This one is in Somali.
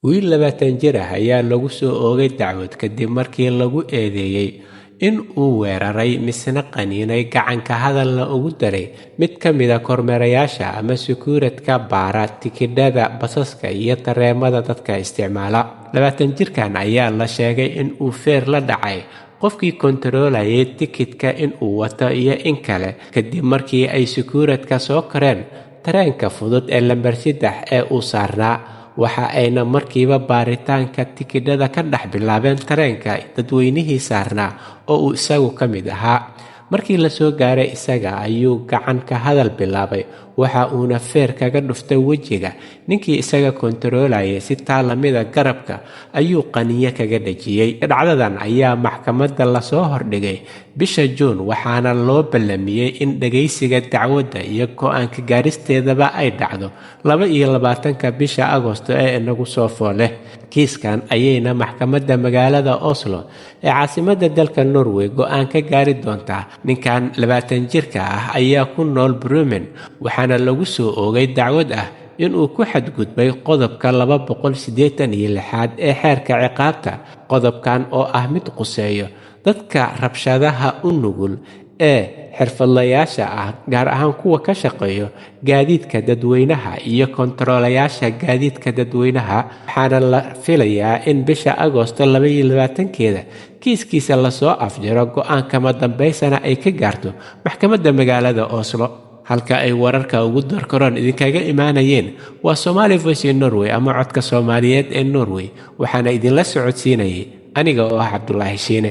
Wiil 20 jir ah ayaa lagu soo oogay dacwad kadib markii lagu eedeeyey in uu weeraray misna qaniinay, gacanka hadalna ugu daray mid ka mida kormeerayaasha ama sekuuradka baara tikidhada basaska iyo tareemada dadka isticmaala. 20 jirkan ayaa la sheegay in uu feer la dhacay qofkii kontaroolayay tikidhka in uu wato iyo in kale, kadib markii ay sekuuradka soo koreen tareenka fudud ee lambar 3 ee uu saarnaa. Waxa ayna markiiba baaritaanka tikidhada ka dhex bilaabeen tareenka dadweynihii saarnaa oo uu isagu ka mid ahaa. Markii la soo gaaray isaga ayuu gacan ka hadal bilaabay, waxa uuna feer kaga dhuftay wejiga ninkii isaga kontaroolayay, si taa lamida garabka ayuu qaniyo kaga dhajiyey. Dhacdadan ayaa maxkamadda lasoo hordhigay bisha Juun, waxaana loo ballamiyey in dhagaysiga dacwadda iyo go-aanka gaaristeedaba ay dhacdo 22-ka bisha Agosto ee inagu soo fooleh. Kiiskan ayayna maxkamadda magaalada Oslo ee caasimadda dalka Norway go-aan ka gaari doontaa. Ninkan 20 jirka ah ayaa ku nool Bremen, waxaana lagu soo oogay dacwad ah inuu ku xadgudbay qodobka 286aad ee xeerka ciqaabta, qodobkan oo ah mid quseeyo dadka rabshadaha u nugul ee xirfadlayaasha ah, gaar ahaan kuwa ka shaqeeyo gaadiidka dadweynaha iyo kontaroolayaasha gaadiidka dadweynaha. Waxaana la filayaa in bisha Agoosto 22-keeda kiiskiisa lasoo afjaro, go-aankama dambaysana ay ka gaarto maxkamadda magaalada Oslo. Halka ay wararka ugu darkaroon idinkaga imaanayeen waa Somali Voice in Norway ama Codka Soomaaliyeed ee Norway, waxaana idinla socodsiinayay aniga oo ah Cabdulaahi Shiine.